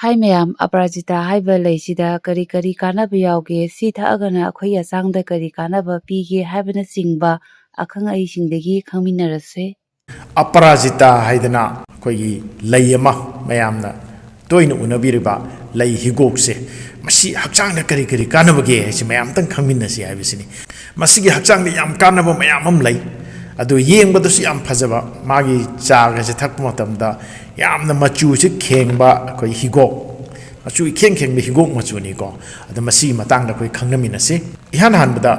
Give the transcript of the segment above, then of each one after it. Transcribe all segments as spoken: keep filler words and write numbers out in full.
ꯍꯥꯏ ꯃꯌꯥꯝ, ꯑꯄꯔꯥꯖꯤꯇꯥ ꯍꯥꯏꯕ ꯂꯩꯁꯤꯗ ꯀꯔꯤ ꯀꯔꯤ ꯀꯥꯟꯅꯕ ꯌꯥꯎꯒꯦ, ꯁꯤ ꯊꯛꯑꯒꯅ ꯑꯩꯈꯣꯏꯒꯤ ꯍꯛꯆꯥꯡꯗ ꯀꯔꯤ ꯀꯥꯟꯅꯕ ꯄꯤꯒꯦ ꯍꯥꯏꯕꯅꯆꯤꯡꯕ ꯑꯈꯪ ꯑꯍꯩꯁꯤꯡꯗꯒꯤ ꯈꯪꯃꯤꯟꯅꯔꯁꯦ꯫ ꯑꯄꯔꯥꯖꯤꯇꯥ ꯍꯥꯏꯗꯅ ꯑꯩꯈꯣꯏꯒꯤ ꯂꯩ ꯑꯃ, ꯃꯌꯥꯝꯅ ꯇꯣꯏꯅ ꯎꯅꯕꯤꯔꯤꯕ ꯂꯩ ꯍꯤꯒꯣꯛꯁꯦ, ꯃꯁꯤ ꯍꯛꯆꯥꯡꯗ ꯀꯔꯤ ꯀꯔꯤ ꯀꯥꯟꯅꯕꯒꯦ ꯍꯥꯏꯁꯤ ꯃꯌꯥꯝ ꯑꯝꯇꯪ ꯈꯪꯃꯤꯟꯅꯁꯤ ꯍꯥꯏꯕꯁꯤꯅꯤ꯫ ꯃꯁꯤꯒꯤ ꯍꯛꯆꯥꯡꯗ ꯌꯥꯝ ꯀꯥꯟꯅꯕ ꯃꯌꯥꯝ ꯑꯃ ꯂꯩ꯫ ꯑꯗꯨ ꯌꯦꯡꯕꯗꯁꯨ ꯌꯥꯝ ꯐꯖꯕ, ꯃꯥꯒꯤ ꯆꯥꯒꯁꯦ ꯊꯛꯄ ꯃꯇꯝꯗ ꯌꯥꯝꯅ ꯃꯆꯨꯁꯦ ꯈꯦꯡꯕ ꯑꯩꯈꯣꯏ ꯍꯤꯒꯣꯛ, ꯃꯆꯨ ꯏꯈꯦꯡ ꯈꯦꯡꯕ ꯍꯤꯒꯣꯛ ꯃꯆꯨꯅꯤꯀꯣ꯫ ꯑꯗꯣ ꯃꯁꯤꯒꯤ ꯃꯇꯥꯡꯗ ꯑꯩꯈꯣꯏ ꯈꯪꯅꯃꯤꯟꯅꯁꯤ꯫ ꯏꯍꯥꯟ ꯍꯥꯟꯕꯗ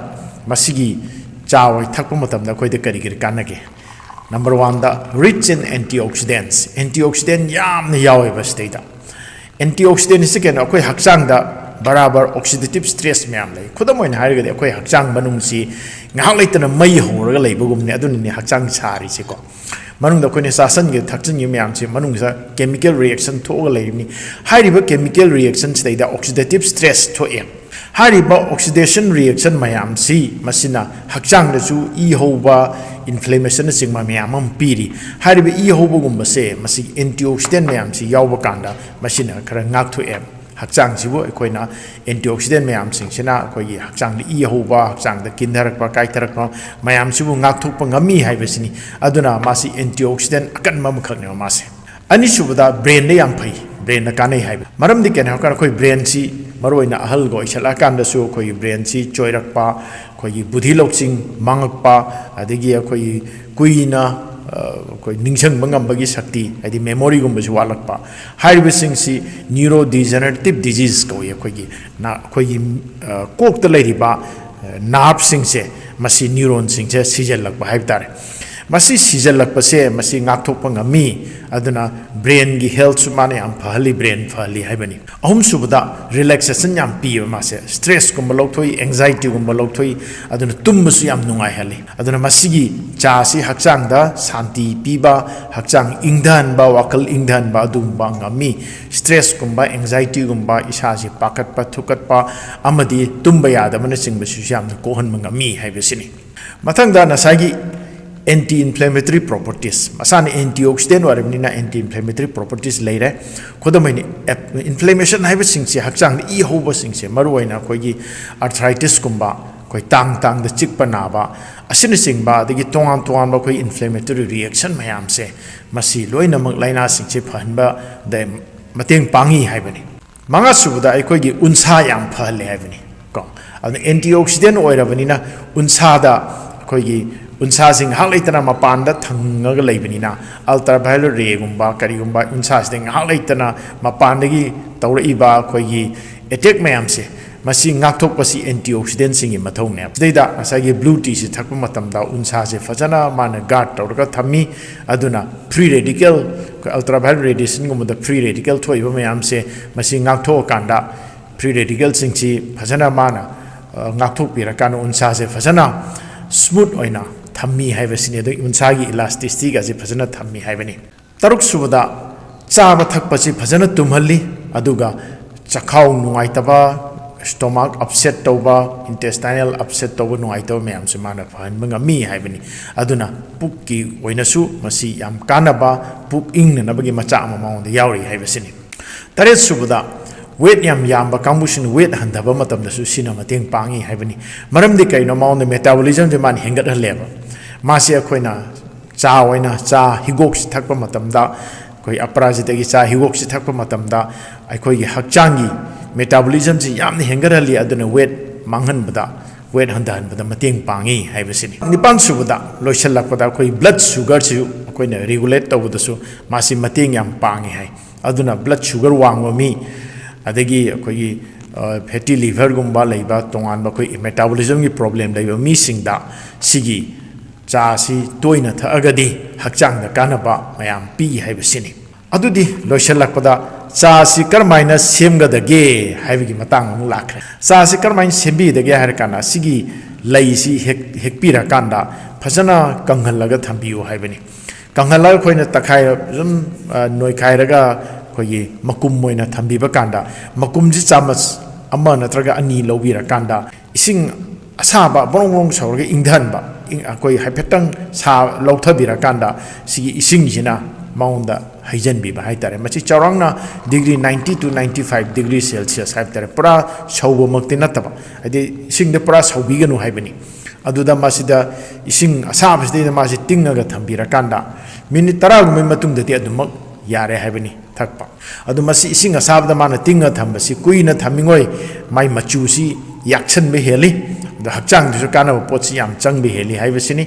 ꯃꯁꯤꯒꯤ ꯆꯥ ꯑꯣꯏ ꯊꯛꯄ ꯃꯇꯝꯗ ꯑꯩꯈꯣꯏꯗ ꯀꯔꯤ ꯀꯔꯤ ꯀꯥꯟꯅꯒꯦ? ꯅꯝꯕꯔ ꯋꯥꯟꯗ, rich in antioxidants, antioxidant ꯌꯥꯝꯅ ꯌꯥꯎꯋꯦꯕ ꯁꯤꯗꯩꯗ꯫ Antioxidant ꯁꯤ ꯀꯩꯅꯣ? ꯑꯩꯈꯣꯏ ꯍꯛꯆꯥꯡꯗ ꯕꯔꯥꯕꯔ oxidative stress ꯃꯌꯥꯝ ꯂꯩ꯫ ꯈꯨꯗꯝ ꯑꯣꯏꯅ ꯍꯥꯏꯔꯒꯗꯤ ꯑꯩꯈꯣꯏ ꯍꯛꯆꯥꯡ ꯃꯅꯨꯡꯁꯤ ꯉꯥꯏꯍꯥꯛ ꯂꯩꯇꯅ ꯃꯩ ꯍꯧꯔꯒ ꯂꯩꯕꯒꯨꯝꯕꯅꯤ, ꯑꯗꯨꯅꯅꯦ ꯍꯛꯆꯥꯡ ꯁꯥꯔꯤꯁꯦꯀꯣ꯫ ꯃꯅꯨꯡꯗ ꯑꯩꯈꯣꯏꯅ ꯆꯥꯁꯤꯟꯒꯦ ꯊꯛꯆꯤꯟꯒꯦ ꯃꯌꯥꯝꯁꯦ ꯃꯅꯨꯡꯗ chemical reaction ꯊꯣꯛꯑꯒ ꯂꯩꯔꯤꯕꯅꯤ꯫ ꯍꯥꯏꯔꯤꯕ chemical reaction ꯁꯤꯗꯩꯗ oxidative stress ꯊꯣꯛꯑꯦ꯫ ꯍꯥꯏꯔꯤꯕ oxidation reaction ꯃꯌꯥꯝꯁꯤ ꯃꯁꯤꯅ ꯍꯛꯆꯥꯡꯗꯁꯨ ꯏ ꯍꯧꯕ, inflammation ꯅꯆꯤꯡꯕ ꯃꯌꯥꯝ ꯑꯃ ꯄꯤꯔꯤ꯫ ꯍꯥꯏꯔꯤꯕ ꯏ ꯍꯧꯕꯒꯨꯝꯕꯁꯦ ꯃꯁꯤ antioxidant ꯃꯌꯥꯝꯁꯤ ꯌꯥꯎꯕ ꯀꯥꯟꯗ ꯃꯁꯤꯅ ꯈꯔ ꯉꯥꯛꯊꯣꯛꯑꯦ꯫ ꯍꯛꯆꯥꯡꯁꯤꯕꯨ ꯑꯩꯈꯣꯏꯅ antioxidant ꯃꯌꯥꯝꯁꯤꯡꯁꯤꯅ ꯑꯩꯈꯣꯏꯒꯤ ꯍꯛꯆꯥꯡꯗ ꯏ ꯍꯧꯕ, ꯍꯛꯆꯥꯡꯗ ꯀꯤꯟꯊꯔꯛꯄ, ꯀꯥꯏꯊꯔꯛꯄ ꯃꯌꯥꯝꯁꯤꯕꯨ ꯉꯥꯛꯊꯣꯛꯄ ꯉꯝꯃꯤ ꯍꯥꯏꯕꯁꯤꯅꯤ꯫ ꯑꯗꯨꯅ ꯃꯥꯁꯤ antioxidant ꯑꯀꯟꯕ ꯑꯃꯈꯛꯅꯦꯕ ꯃꯥꯁꯦ꯫ ꯑꯅꯤꯁꯨꯕꯗ, brain ꯗ ꯌꯥꯝ ꯐꯩ, brain ꯗ ꯀꯥꯟꯅꯩ ꯍꯥꯏꯕ꯫ ꯃꯔꯝꯗꯤ ꯀꯩꯅꯣ ꯍꯥꯏꯕꯀꯥꯟꯗ ꯑꯩꯈꯣꯏ brain ꯁꯤ, ꯃꯔꯨꯑꯣꯏꯅ ꯑꯍꯜꯒ ꯑꯣꯏꯁꯜꯂꯛꯑꯀꯥꯟꯗꯁꯨ ꯑꯩꯈꯣꯏꯒꯤ brain ꯁꯤ ꯆꯣꯏꯔꯛꯄ, ꯑꯩꯈꯣꯏꯒꯤ ꯕꯨꯙꯤ ꯂꯧꯁꯤꯡ ꯃꯥꯡꯉꯛꯄ, ꯑꯗꯒꯤ ꯑꯩꯈꯣꯏꯒꯤ ꯀꯨꯏꯅ, ꯑ, ꯑꯩꯈꯣꯏ ꯅꯤꯡꯁꯤꯡꯕ ꯉꯝꯕꯒꯤ ꯁꯛꯇꯤ, ꯍꯥꯏꯗꯤ memory ꯒꯨꯝꯕꯁꯨ ꯋꯥꯠꯂꯛꯄ, ꯍꯥꯏꯔꯤꯕꯁꯤꯡꯁꯤ neurodegenerative disease ꯀꯧꯏ꯫ ꯑꯩꯈꯣꯏꯒꯤ ꯅ-, ꯑꯩꯈꯣꯏꯒꯤ, ꯑ, ꯀꯣꯛꯇ ꯂꯩꯔꯤꯕ, ꯑ, nerve ꯁꯤꯡꯁꯦ, ꯃꯁꯤ neuron ꯁꯤꯡꯁꯦ ꯁꯤꯖꯤꯜꯂꯛꯄ ꯍꯥꯏꯕ ꯇꯥꯔꯦ꯫ ꯃꯁꯤ ꯁꯤꯖꯤꯜꯂꯛꯄꯁꯦ ꯃꯁꯤ ꯉꯥꯛꯊꯣꯛꯄ ꯉꯝꯃꯤ꯫ ꯑꯗꯨꯅ brain ꯒꯤ health ꯁꯨ ꯃꯥꯅ ꯌꯥꯝ ꯐꯍꯜꯂꯤ, brain ꯐꯍꯜꯂꯤ ꯍꯥꯏꯕꯅꯤ꯫ ꯑꯍꯨꯝꯁꯨꯕꯗ, relaxation ꯌꯥꯝ ꯄꯤꯌꯦꯕ ꯃꯥꯁꯦ꯫ Stress ꯀꯨꯝꯕ ꯂꯧꯊꯣꯛꯏ, anxiety ꯒꯨꯝꯕ ꯂꯧꯊꯣꯛꯏ, ꯑꯗꯨꯅ ꯇꯨꯝꯕꯁꯨ ꯌꯥꯝ ꯅꯨꯡꯉꯥꯏꯍꯜꯂꯤ꯫ ꯑꯗꯨꯅ ꯃꯁꯤꯒꯤ ꯆꯥꯁꯤ ꯍꯛꯆꯥꯡꯗ ꯁꯥꯟꯇꯤ ꯄꯤꯕ, ꯍꯛꯆꯥꯡ ꯏꯪꯊꯍꯟꯕ, ꯋꯥꯈꯜ ꯏꯪꯊꯍꯟꯕ ꯑꯗꯨꯒꯨꯝꯕ ꯉꯝꯃꯤ꯫ Stress ꯀꯨꯝꯕ, anxiety ꯒꯨꯝꯕ, ꯏꯁꯥꯁꯤ ꯄꯥꯈꯠꯄ, ꯊꯨꯀꯠꯄ ꯑꯃꯗꯤ ꯇꯨꯝꯕ ꯌꯥꯗꯕꯅꯆꯤꯡꯕꯁꯤꯁꯨ ꯌꯥꯝꯅ ꯀꯣꯛꯍꯟꯕ ꯉꯝꯃꯤ ꯍꯥꯏꯕꯁꯤꯅꯤ꯫ ꯃꯊꯪꯗ ꯉꯁꯥꯏꯒꯤ ꯑꯦꯟꯇꯤ ꯏꯟꯐ꯭ꯂꯦꯃꯦꯇꯔꯤ ꯄ꯭ꯔꯣꯄꯔꯇꯤꯁ, ꯃꯁꯥꯅ ꯑꯦꯟꯇꯤ ꯑꯣꯛꯁꯤꯗꯦꯟ ꯑꯣꯏꯔꯕꯅꯤꯅ ꯑꯦꯟꯇꯤ ꯏꯟꯐ꯭ꯂꯦꯃꯦꯇꯔꯤ ꯄ꯭ꯔꯣꯄꯔꯇꯤꯁ ꯂꯩꯔꯦ꯫ ꯈꯨꯗꯝ ꯑꯣꯏꯅ, ꯏꯟꯐ꯭ꯂꯦꯃꯦꯁꯟ ꯍꯥꯏꯕꯁꯤꯡꯁꯦ, ꯍꯛꯆꯥꯡꯗ ꯏ ꯍꯧꯕꯁꯤꯡꯁꯦ, ꯃꯔꯨꯑꯣꯏꯅ ꯑꯩꯈꯣꯏꯒꯤ ꯑꯥꯔꯊ꯭ꯔꯥꯏꯇꯤꯁꯀꯨꯝꯕ, ꯑꯩꯈꯣꯏ ꯇꯥꯡ ꯇꯥꯡꯗ ꯆꯤꯛꯄ ꯅꯥꯕ ꯑꯁꯤꯅꯆꯤꯡꯕ, ꯑꯗꯒꯤ ꯇꯣꯉꯥꯟ ꯇꯣꯉꯥꯟꯕ ꯑꯩꯈꯣꯏ ꯏꯟꯐ꯭ꯂꯦꯃꯦꯇꯔꯤ ꯔꯤꯑꯦꯛꯁꯟ ꯃꯌꯥꯝꯁꯦ, ꯃꯁꯤ ꯂꯣꯏꯅꯃꯛ ꯂꯥꯏꯅꯥꯁꯤꯡꯁꯦ ꯐꯍꯟꯕꯗ ꯃꯇꯦꯡ ꯄꯥꯡꯉꯤ ꯍꯥꯏꯕꯅꯤ꯫ ꯃꯉꯥꯁꯨꯕꯗ, ꯑꯩꯈꯣꯏꯒꯤ ꯎꯟꯁꯥ ꯌꯥꯝ ꯐꯍꯜꯂꯦ ꯍꯥꯏꯕꯅꯤ ꯀꯣ꯫ ꯑꯗꯨꯅ ꯑꯦꯟꯇꯤ ꯑꯣꯛꯁꯤꯗꯦꯟ ꯑꯣꯏꯔꯕꯅꯤꯅ ꯎꯟꯁꯥꯗ, ꯑꯩꯈꯣꯏꯒꯤ ꯎꯟꯁꯥꯁꯤ ꯉꯥꯏꯍꯥꯛ ꯂꯩꯇꯅ ꯃꯄꯥꯟꯗ ꯊꯪꯉꯒ ꯂꯩꯕꯅꯤꯅ, ꯑꯜꯇ꯭ꯔꯥ ꯚꯥꯏꯌꯣꯂꯦꯠ ꯔꯦꯒꯨꯝꯕ ꯀꯔꯤꯒꯨꯝꯕ ꯎꯟꯁꯥꯁꯤꯗ ꯉꯥꯏꯍꯥꯛ ꯂꯩꯇꯅ ꯃꯄꯥꯟꯗꯒꯤ ꯇꯧꯔꯛꯏꯕ ꯑꯩꯈꯣꯏꯒꯤ ꯑꯦꯇꯦꯛ ꯃꯌꯥꯝꯁꯦ, ꯃꯁꯤ ꯉꯥꯛꯊꯣꯛꯄꯁꯤ ꯑꯦꯟꯇꯤ ꯑꯣꯛꯁꯤꯗꯦꯟꯁꯤꯡꯒꯤ ꯃꯊꯧꯅꯦꯕ꯫ ꯁꯤꯗꯩꯗ ꯉꯁꯥꯏꯒꯤ ꯕ꯭ꯂꯨ ꯇꯤꯁꯤ ꯊꯛꯄ ꯃꯇꯝꯗ ꯎꯟꯁꯥꯁꯦ ꯐꯖꯅ ꯃꯥꯅ ꯒꯥꯔꯗ ꯇꯧꯔꯒ ꯊꯝꯃꯤ꯫ ꯑꯗꯨꯅ ꯐ꯭ꯔꯤ ꯔꯦꯗꯤꯀꯦꯜ, ꯑꯩꯈꯣꯏ ꯑꯜꯇ꯭ꯔꯥ ꯚꯥꯏꯌꯣꯂꯦꯠ ꯔꯦꯗꯤꯌꯦꯁꯟꯒꯨꯝꯕꯗ ꯐ꯭ꯔꯤ ꯔꯦꯗꯤꯀꯦꯜ ꯊꯣꯛꯏꯕ ꯃꯌꯥꯝꯁꯦ, ꯃꯁꯤ ꯉꯥꯛꯊꯣꯛꯑꯀꯥꯟꯗ, ꯐ꯭ꯔꯤ ꯔꯦꯗꯤꯀꯦꯜꯁꯤꯡꯁꯤ ꯐꯖꯅ ꯃꯥꯅ, ꯑ, ꯉꯥꯛꯊꯣꯛꯄꯤꯔꯀꯥꯟꯗ ꯎꯟꯁꯥꯁꯦ ꯐꯖꯅ ꯁ꯭ꯃꯨꯠ ꯑꯣꯏꯅ ꯊꯝꯃꯤ ꯍꯥꯏꯕꯁꯤꯅꯤ꯫ ꯑꯗꯒꯤ ꯎꯟꯁꯥꯒꯤ ꯏꯂꯥꯁꯇꯤꯁꯤꯇꯤꯒꯁꯦ ꯐꯖꯅ ꯊꯝꯃꯤ ꯍꯥꯏꯕꯅꯤ꯫ ꯇꯔꯨꯛ ꯁꯨꯕꯗ, ꯆꯥꯕ ꯊꯛꯄꯁꯤ ꯐꯖꯅ ꯇꯨꯝꯍꯜꯂꯤ, ꯑꯗꯨꯒ ꯆꯈꯥꯎ ꯅꯨꯡꯉꯥꯏꯇꯕ, ꯁ꯭ꯇꯣꯃꯥꯛ ꯑꯞꯁꯦꯠ ꯇꯧꯕ, ꯏꯟꯇꯦꯁꯇꯥꯏꯅꯦꯜ ꯑꯞꯁꯦꯠ ꯇꯧꯕ, ꯅꯨꯡꯉꯥꯏꯇꯕ ꯃꯌꯥꯝꯁꯦ ꯃꯥꯅ ꯐꯍꯟꯕ ꯉꯝꯃꯤ ꯍꯥꯏꯕꯅꯤ꯫ ꯑꯗꯨꯅ ꯄꯨꯛꯀꯤ ꯑꯣꯏꯅꯁꯨ ꯃꯁꯤ ꯌꯥꯝ ꯀꯥꯟꯅꯕ, ꯄꯨꯛ ꯏꯪꯅꯅꯕꯒꯤ ꯃꯆꯥꯛ ꯑꯃ ꯃꯉꯣꯟꯗ ꯌꯥꯎꯔꯤ ꯍꯥꯏꯕꯁꯤꯅꯤ꯫ ꯇꯔꯦꯠ ꯁꯨꯕꯗ, ꯋꯦꯠ ꯌꯥꯝ ꯌꯥꯝꯕ ꯀꯥꯡꯕꯨꯁꯤꯡꯅ ꯋꯦꯠ ꯍꯟꯊꯕ ꯃꯇꯝꯗꯁꯨ ꯁꯤꯅ ꯃꯇꯦꯡ ꯄꯥꯡꯉꯤ ꯍꯥꯏꯕꯅꯤ꯫ ꯃꯔꯝꯗꯤ ꯀꯩꯅꯣ? ꯃꯉꯣꯟꯗ ꯃꯦꯇꯥꯕꯣꯂꯤꯖꯝꯁꯦ ꯃꯥꯅ ꯍꯦꯟꯒꯠꯍꯜꯂꯦꯕ꯫ ꯃꯥꯁꯤ ꯑꯩꯈꯣꯏꯅ ꯆꯥ ꯑꯣꯏꯅ, ꯆꯥ ꯍꯤꯒꯣꯛꯁꯤ ꯊꯛꯄ ꯃꯇꯝꯗ, ꯑꯩꯈꯣꯏ ꯑꯄꯔꯥꯖꯤꯇꯥꯒꯤ ꯆꯥ ꯍꯤꯒꯣꯛꯁꯤ ꯊꯛꯄ ꯃꯇꯝꯗ ꯑꯩꯈꯣꯏꯒꯤ ꯍꯛꯆꯥꯡꯒꯤ ꯃꯦꯇꯥꯕꯣꯂꯤꯖꯝꯁꯤ ꯌꯥꯝꯅ ꯍꯦꯟꯒꯠꯍꯜꯂꯤ, ꯑꯗꯨꯅ ꯋꯦꯠ ꯃꯥꯡꯍꯟꯕꯗ, ꯋꯦꯠ ꯍꯟꯊꯍꯟꯕꯗ ꯃꯇꯦꯡ ꯄꯥꯡꯉꯤ ꯍꯥꯏꯕꯁꯤꯅꯤ꯫ ꯅꯤꯄꯥꯟ ꯁꯨꯕꯗ, ꯂꯣꯏꯁꯤꯜꯂꯛꯄꯗ, ꯑꯩꯈꯣꯏ ꯕ꯭ꯂꯗ ꯁꯨꯒꯔꯁꯤꯁꯨ ꯑꯩꯈꯣꯏꯅ ꯔꯤꯒꯨꯂꯦꯠ ꯇꯧꯕꯗꯁꯨ ꯃꯥꯁꯤ ꯃꯇꯦꯡ ꯌꯥꯝ ꯄꯥꯡꯉꯤ ꯍꯥꯏ꯫ ꯑꯗꯨꯅ ꯕ꯭ꯂꯗ ꯁꯨꯒꯔ ꯋꯥꯡꯕ ꯃꯤ, ꯑꯗꯒꯤ ꯑꯩꯈꯣꯏꯒꯤ, ꯑ, ꯐꯦꯇꯤ ꯂꯤꯚꯔꯒꯨꯝꯕ ꯂꯩꯕ, ꯇꯣꯉꯥꯟꯕ ꯑꯩꯈꯣꯏ ꯃꯦꯇꯥꯕꯣꯂꯤꯖꯝꯒꯤ ꯄ꯭ꯔꯣꯕ꯭ꯂꯦꯝ ꯂꯩꯕ ꯃꯤꯁꯤꯡꯗ ꯁꯤꯒꯤ ꯆꯥꯁꯤ ꯇꯣꯏꯅ ꯊꯛꯑꯒꯗꯤ ꯍꯛꯆꯥꯡꯗ ꯀꯥꯟꯅꯕ ꯃꯌꯥꯝ ꯄꯤ ꯍꯥꯏꯕꯁꯤꯅꯤ꯫ ꯑꯗꯨꯗꯤ ꯂꯣꯏꯁꯤꯜꯂꯛꯄꯗ, ꯆꯥꯁꯤ ꯀꯔꯝꯍꯥꯏꯅ ꯁꯦꯝꯒꯗꯒꯦ ꯍꯥꯏꯕꯒꯤ ꯃꯇꯥꯡ ꯑꯃꯨꯛ ꯂꯥꯛꯈ꯭ꯔꯦ꯫ ꯆꯥꯁꯤ ꯀꯔꯝꯍꯥꯏꯅ ꯁꯦꯝꯕꯤꯒꯗꯒꯦ ꯍꯥꯏꯔ ꯀꯥꯟꯗ, ꯁꯤꯒꯤ ꯂꯩꯁꯤ ꯍꯦꯛ-, ꯍꯦꯛꯄꯤꯔꯀꯥꯟꯗ ꯐꯖꯅ ꯀꯪꯍꯜꯂꯒ ꯊꯝꯕꯤꯌꯨ ꯍꯥꯏꯕꯅꯤ꯫ ꯀꯪꯍꯜꯂꯒ ꯑꯩꯈꯣꯏꯅ ꯇꯛꯈꯥꯏ-, ꯁꯨꯝ, ꯑ, ꯅꯣꯏꯈꯥꯏꯔꯒ ꯑꯩꯈꯣꯏꯒꯤ ꯃꯀꯨꯝ ꯑꯣꯏꯅ ꯊꯝꯕꯤꯕ ꯀꯥꯟꯗ, ꯃꯀꯨꯝꯁꯤ ꯆꯥꯃꯁ ꯑꯃ ꯅꯠꯇ꯭ꯔꯒ ꯑꯅꯤ ꯂꯧꯕꯤꯔꯀꯥꯟꯗ, ꯏꯁꯤꯡ ꯑꯁꯥꯕ ꯕ꯭ꯔꯣꯡ ꯕ꯭ꯔꯣꯡ ꯁꯧꯔꯒ ꯏꯪꯊꯍꯟꯕ, ꯏꯪ-, ꯑꯩꯈꯣꯏ ꯍꯥꯏꯐꯦꯠꯇꯪ ꯁꯥ ꯂꯧꯊꯕꯤꯔꯀꯥꯟꯗ ꯁꯤꯒꯤ ꯏꯁꯤꯡꯁꯤꯅ ꯃꯉꯣꯟꯗ ꯍꯩꯖꯤꯟꯕꯤꯕ ꯍꯥꯏꯇꯥꯔꯦ꯫ ꯃꯁꯤ ꯆꯥꯎꯔꯥꯛꯅ degree ninety to ninety five degree Celsius ꯍꯥꯏꯕ ꯇꯥꯔꯦ, ꯄꯨꯔꯥ ꯁꯧꯕꯃꯛꯇꯤ ꯅꯠꯇꯕ, ꯍꯥꯏꯗꯤ ꯏꯁꯤꯡꯗ ꯄꯨꯔꯥ ꯁꯧꯕꯤꯒꯅꯨ ꯍꯥꯏꯕꯅꯤ꯫ ꯑꯗꯨꯗ ꯃꯁꯤꯗ ꯏꯁꯤꯡ ꯑꯁꯥꯕꯁꯤꯗꯩꯗ ꯃꯥꯁꯤ ꯇꯤꯡꯉꯒ ꯊꯝꯕꯤꯔꯀꯥꯟꯗ ꯃꯤꯅꯤꯠ ꯇꯔꯥꯒꯨꯝꯕꯒꯤ ꯃꯇꯨꯡꯗꯗꯤ ꯑꯗꯨꯃꯛ ꯌꯥꯔꯦ ꯍꯥꯏꯕꯅꯤ ꯊꯛꯄ꯫ ꯑꯗꯨ ꯃꯁꯤ ꯏꯁꯤꯡ ꯑꯁꯥꯕꯗ ꯃꯥꯅ ꯇꯤꯡꯉ ꯊꯝꯕꯁꯤ ꯀꯨꯏꯅ ꯊꯝꯃꯤꯉꯣꯏ ꯃꯥꯏ ꯃꯆꯨꯁꯤ ꯌꯥꯛꯁꯟꯕ ꯍꯦꯜꯂꯤ, ꯑꯗ ꯍꯛꯆꯥꯡꯗꯁꯨ ꯀꯥꯟꯅꯕ ꯄꯣꯠꯁꯤ ꯌꯥꯝ ꯆꯪꯕ ꯍꯦꯜꯂꯤ ꯍꯥꯏꯕꯁꯤꯅꯤ꯫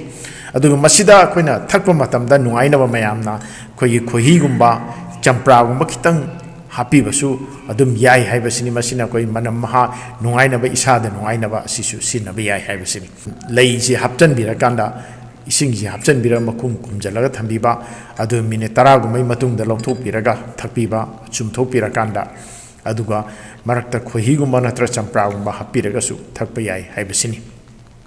ꯑꯗꯨꯒ ꯃꯁꯤꯗ ꯑꯩꯈꯣꯏꯅ ꯊꯛꯄ ꯃꯇꯝꯗ ꯅꯨꯡꯉꯥꯏꯅꯕ ꯃꯌꯥꯝꯅ ꯑꯩꯈꯣꯏꯒꯤ ꯈꯣꯏꯍꯤꯒꯨꯝꯕ, ꯆꯝꯄ꯭ꯔꯥꯒꯨꯝꯕ ꯈꯤꯇꯪ ꯍꯥꯞꯄꯤꯕꯁꯨ ꯑꯗꯨꯝ ꯌꯥꯏ ꯍꯥꯏꯕꯁꯤꯅꯤ꯫ ꯃꯁꯤꯅ ꯑꯩꯈꯣꯏ ꯃꯅꯝ ꯃꯍꯥ ꯅꯨꯡꯉꯥꯏꯅꯕ, ꯏꯁꯥꯗ ꯅꯨꯡꯉꯥꯏꯅꯕ ꯑꯁꯤꯁꯨ ꯁꯤꯖꯤꯟꯅꯕ ꯌꯥꯏ ꯍꯥꯏꯕꯁꯤꯅꯤ꯫ ꯂꯩꯁꯤ ꯍꯥꯞꯆꯤꯟꯕꯤꯔꯀꯥꯟꯗ, ꯏꯁꯤꯡꯁꯤ ꯍꯥꯞꯆꯤꯟꯕꯤꯔꯒ ꯃꯈꯨꯝ ꯈꯨꯝꯖꯤꯜꯂꯒ ꯊꯝꯕꯤꯕ, ꯑꯗꯨ ꯃꯤꯅꯤꯠ ꯇꯔꯥꯒꯨꯝꯕꯒꯤ ꯃꯇꯨꯡꯗ ꯂꯧꯊꯣꯛꯄꯤꯔꯒ ꯊꯛꯄꯤꯕ, ꯆꯨꯝꯊꯣꯛꯄꯤꯔꯀꯥꯟꯗ, ꯑꯗꯨꯒ ꯃꯔꯛꯇ ꯈꯣꯏꯍꯤꯒꯨꯝꯕ ꯅꯠꯇ꯭ꯔꯒ ꯆꯝꯄ꯭ꯔꯥꯒꯨꯝꯕ ꯍꯥꯞꯄꯤꯔꯒꯁꯨ ꯊꯛꯄ ꯌꯥꯏ ꯍꯥꯏꯕꯁꯤꯅꯤ꯫